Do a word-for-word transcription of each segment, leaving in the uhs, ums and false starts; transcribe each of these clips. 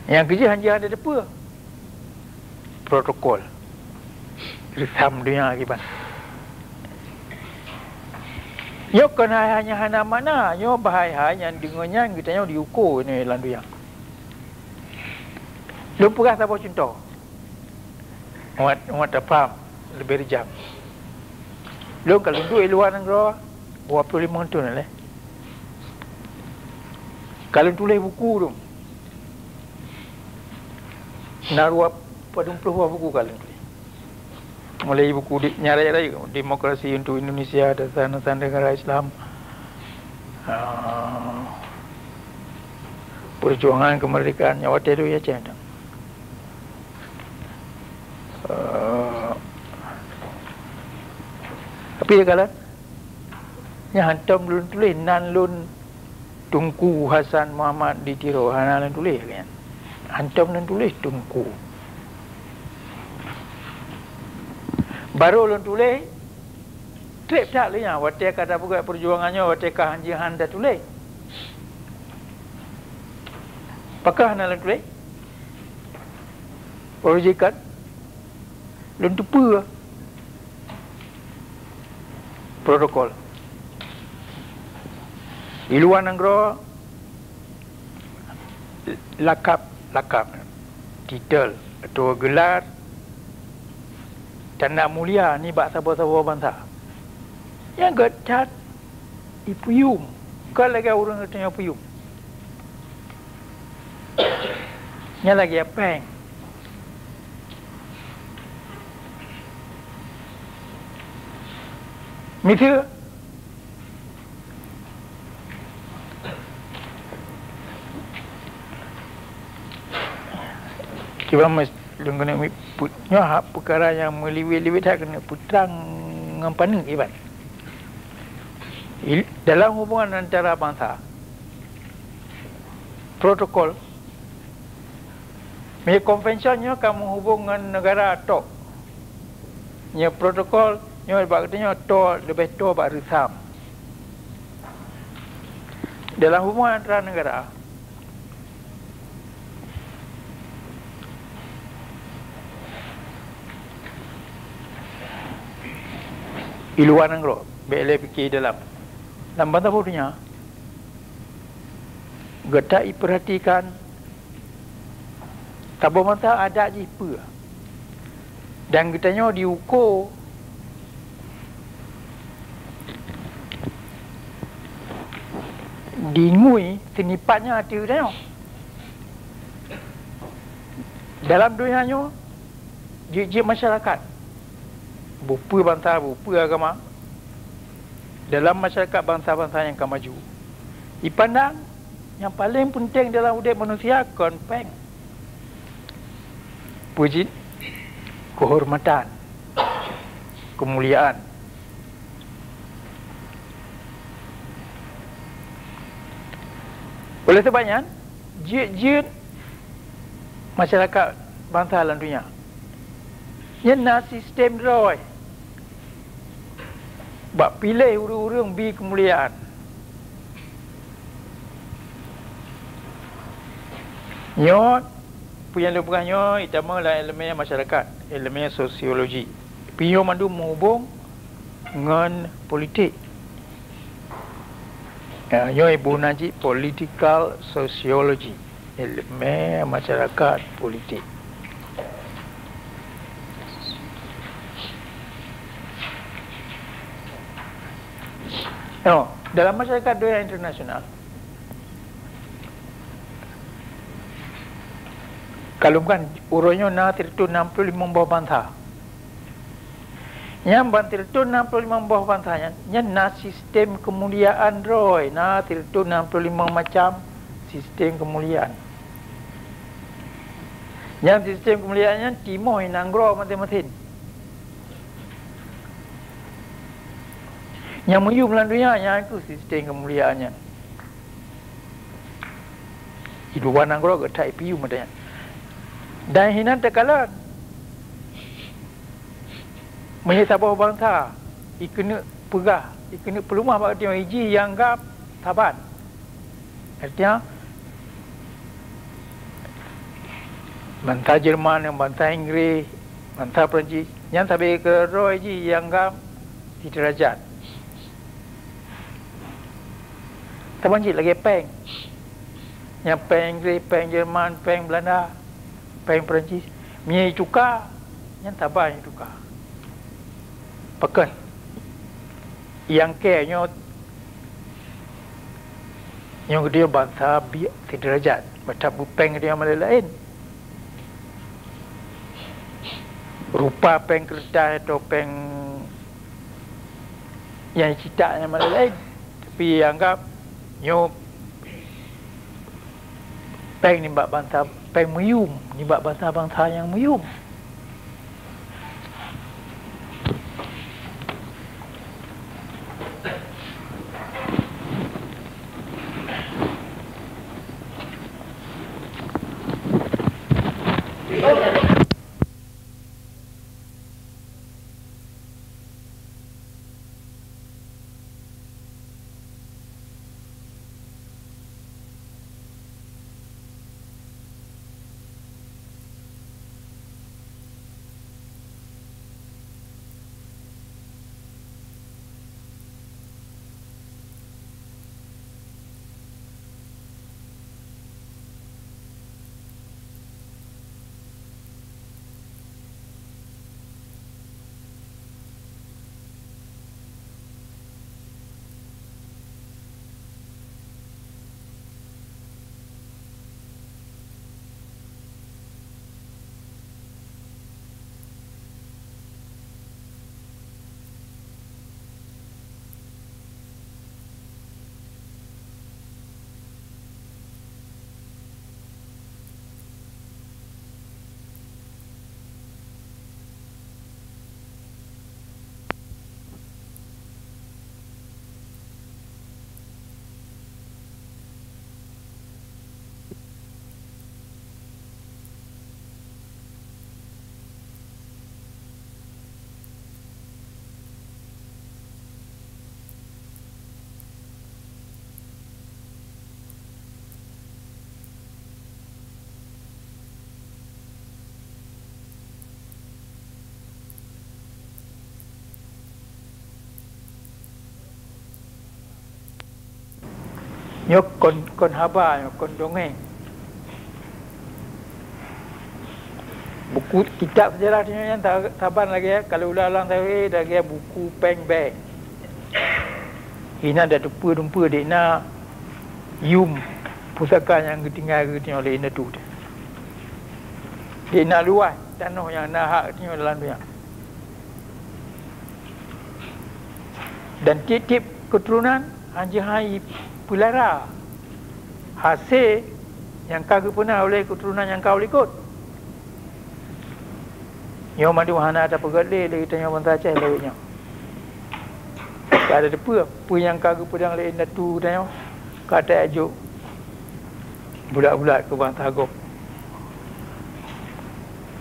Nyang keujeuet hana jeuet hana teupeue protokol reusam donya kiban. Nyoe kon hai-hai nyang hana makna, nyoe bah hai-hai nyang deungon nyan geutanyoe diuko nyoe lam donya. Lôn peugah saboh cuntoh. Umat, umat tapaham leubeh rijang. Lôn ka lôn duek i luwa nanggroe dua ploh limong thon lé. Ka lôn tuléh buku lôn. Na dua padum ploh buah buku ka lôn tuléh. Mulai buku di, nyang rayeuk-rayeuk, Demokrasi untuk Indonesia, Dasar-Dasar Negara Islam, ah, Perjuangan Kemerdekaan, nyoe watèe dulu ya, cen. Eh, tapi ya, kalau nyang hantom lôn tuléh nan lôn Teungku Hasan Muhammad di Tiro, hana lôn tuléh lagèe nyan. Hantom lôn tuléh Teungku. Barô lôn tuléh trép that lé nyan, watèe ka tapeugöt peujuangan nyoe, watèe ka hanjeuet han tatuléh. Pakon hana lôn tuléh? Uroe jih kan lôn teupeue protokol. Di luwa nanggroe, lakab-lakab, titel, atawa gelar, tanda mulia nibak saboh-saboh bansa. Nyang gèt that ipeuyuem, kon lagèe ureueng geutanyoe peuyuem. Nyan lagèe péng. Miseue, kiban mes-, lôn keuneuk mi-, pu-, nyoe hak peukara nyang meuliwet-liwet that keuneuk peutrang ngon paneuk iban. Il-, dalam hubungan antara bansa, protokol, meunyoe konvensyen nyoe ka meuhubong ngon neugara tok. Nyoe protokol, nyoe bak geutanyoe to, leubeh to bak reusam. Dalam hubungan antara neugara, i luwa nanggroe, bèk lé pike dalam. Lam bansa donya, gata ipeuratikan, saboh bansa adat jih peue. Dan geutanyoe diuko dingui seunipat nyan ateueh geutanyoe. Dalam donya nyoe, jeuet-jeuet masyarakat, bukon peue bansa, bukon peue agama, dalam masyarakat bansa-bansa nyang ka maju, ipandang nyang paleng peunteng dalam udép manusia kon péng. Peue jih? Keuhormatan, keumuliaan. Oleh sebab nyan, jeuet-jeuet masyarakat bansa lam donya, nyan na sistem droe bak piléh ureueng-ureueng bi keumuliaan. Nyoe, peue nyang lôn peugah nyoe, itamong lam ileumèe masyarakat, ileumèe sosiologi. Pih nyoe mandum meuhubong ngon politik. Ya, nyoe iboh nan cit political sociology, ileumèe masyarakat politik. Nyoe, dalam masyarakat donya internasional, ka lôn peugah, uroe nyoe na sireutôh nam ploh limong boh bansa. Nyan ban sireutôh nam ploh limong boh bansa nyan, nyan na sistem keumuliaan droe, na sireutôh nam ploh limong macam sistem keumuliaan. Nyan sistem keumuliaan nyan timoh i nanggroe maséng-maséng. Nyang meuyuem lam donya nyan kheueh sistem keumuliaan nyan. Di luwa nanggroe geuh that ipiyu meunan. Dan hinan teukalon, meunyoe saboh bansa ikeuneuk peugah, ikeuneuk peuleumah bak geutanyoe, iji ianggap saban. Artinya, Bansa Jerman, bansa Inggréh, bansa Perancis, nyan sabe keudroe jih ianggap sideurajat. Saban cit lagée péng. Nyang péng Inggréh, péng Jerman, péng Belanda, péng Perancis. Meunyoe jituka, nyan saban jituka. Pakon? Nyang keu nyoe, nyoe geutanyoe bansa biek sideurajat, meutab péng geutanyoe malée laén. Rupa péng keureutah atau péng nyang citak nyang malée laén, tapi anggap nyoe péng nibak bansa, péng meuyum nibak bansa-bansa nyang meuyum. Nyoe kon, kon haba, nyoe kon dongeng. Buku kitab sejarah nyoe nyan ta-, saban lagée, kalau ulang-ulang sabe lagée buku péng bank. Inan da teupeu-teupeu dek na yum pusaka nyang geutinggai geutanyoe lé indatu teuh. Dek na luwah tanoh nyang na hak geutanyoe dalam donya. Dan tieb-tieb keuturonan hanjeuet hai peulara hase nyang ka geupeuna oleh keuturonan nyang ka u likot. Nyoe mandum hana tapeugét lé, lé geutanyoe bansa Aceh lawét nyoe. Ka ada teupeu, peue nyang ka geupeudong lé indatu geutanyoe, ka tajok bulat-bulat keu bansa gob.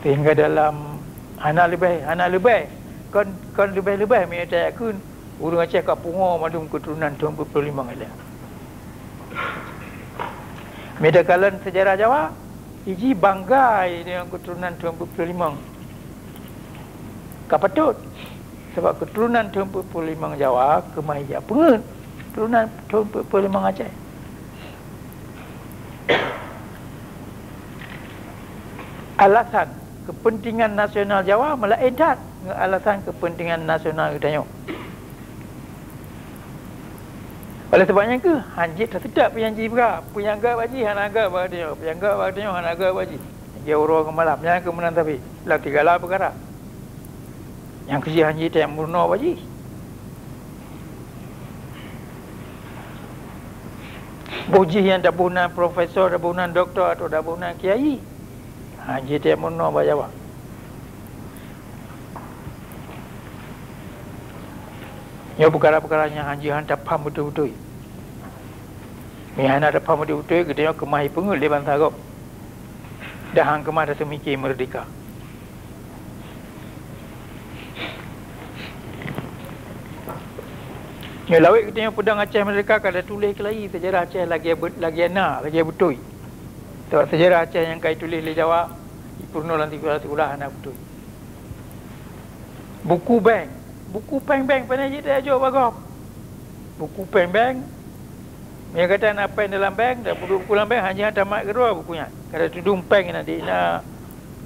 Sehingga dalam hana leubeh, hana leubeh, kon, kon leubeh-leubeh meunyoe tayakkheun ureuëng Aceh ka pungoe mandum keuturonan thon peuet ploh limong ilée. Meunyoe takalon seujarah Jawa, iji bangga deungon keuturonan thon peuet ploh limong. Ka patôt, sabab keuturonan thon peuet ploh limong Jawa keumah ija peungeuet keuturonan thon peuet ploh limong Aceh. Alasan keupeuntengan nasional Jawa meulaén that ngon alasan keupeuntengan nasional geutanyoe. Oleh sabab nyan kheueh, hanjeuet taseutôt peue nyang jibra, peue nyang gét bak jih hana gét bak geutanyoe, peue nyang gét bak geutanyoe hana gét bak jih. Jeuet uroe ngon malam, nyan kheueh meunan sabe lam sigala peukara. Nyang keuh jih hanjeuet tajak meurunoe bak jih. Boh jih nyang taboh nan profesor, taboh nan doktor, atawa taboh nan kiai, hanjeuet tajak meurunoe bak Jawa. Nyoe peukara-peukara nyang hanjeuet han tapham beutôi-beutôi. Meunyoe hana tapham beutôi-beutôi, geutanyoe keumah jipeungeuet lé bansa gob. Dan han keumah taseumiké meurdehka. Nyoe lawét geutanyoe peudong Aceh meurdehka ka tatuléh keulayi seujarah Aceh lagée be-, lagée na, lagée beutôi. Sabab seujarah Aceh nyang ka jituléh lé Jawa, Peurunoe lam sikula-sikula hana beutôi. Buku bank, buku péng bank pane jih tajok bak gob. Buku péng bank, meunyoe gata na péng dalam bank, tapeuduek buku lam bank, hana tamat keudroe buku nyan. Ka tatudong péng nyan di na,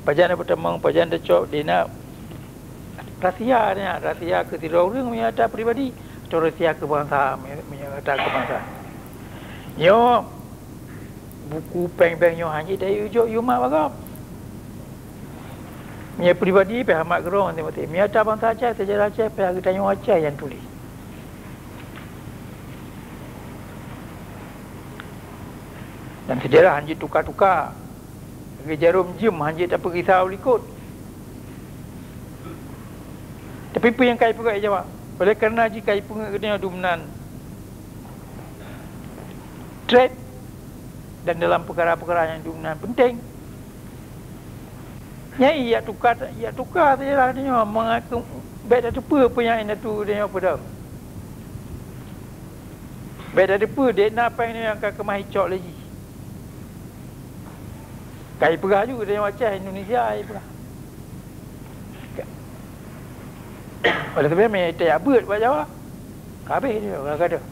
pajan na peutamong, pajan tacok, di na rahsia nyan, rahsia keu sidroe ureuëng meunyoe ata pribadi, atau rahsia keu bansa meunyoe ata keu bansa. Nyoe buku péng bank nyoe hana jeuet tajok yue mat bak gob. Meunyoe pribadi pih hana mat keudroe maté-maté. Meunyoe ata bansa Aceh, seujarah Aceh pih geutanyoe Aceh nyang tuléh. Dan seujarah hana jeuet tuka-tuka. Lagée jarom jeuem hana jeuet tapeugisa u likot. Tapi peue nyang ka ipeugah jaweueb? Oleh karena jih ka ipeungeut geutanyoe dumnan treb dan dalam peukara-peukara nyang dumnan penting. Nyang ijak tuka, ijak tuka seujarah geutanyoe mangat keu bék tateupeue peue nyang indatu geutanyoe peudong. Bék tateupeue dék na péng nyoe nyang ka keumah icok lé jih. Ka ipeugah ju geutanyoe Aceh Indonesia ipeugah. Oleh sebab mé tajak beuet bak Jawa. Ka habéh nyoe ka gadoh.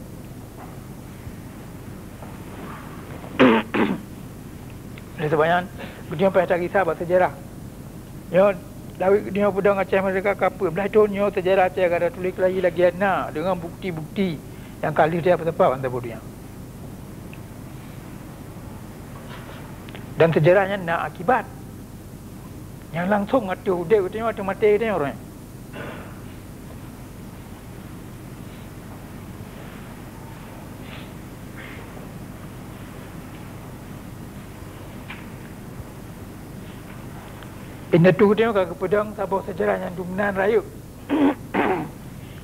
Oleh sebab nyan, geutanyoe payah tagisa bak seujarah. Nyoe lawét geutanyoe peudong Aceh Merdeka ka peuet blaih thon nyoe seujarah Aceh ka tatuléh keulayi lagée na deungon bukti-bukti nyang ka lheueh teupeusapa ban saboh donya. Dan seujarah nyan na akibat nyang langsong ateueh udeb geutanyoe, ateueh maté geutanyoe uroe nyoe. Indatu geutanyoe ka geupeudong saboh seujarah nyang dumnan rayeuk.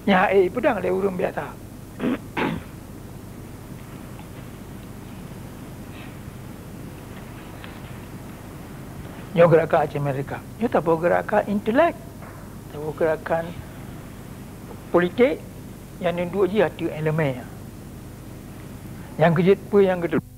Nyang hase ipeudong lé ureuëng biasa. Nyoe geurakan Aceh Merdeka. Nyoe saboh geurakan intelek, saboh geurakan politik nyang neunduek jih ateueh elemen. Nyang keujeuet peue nyang geuteupeu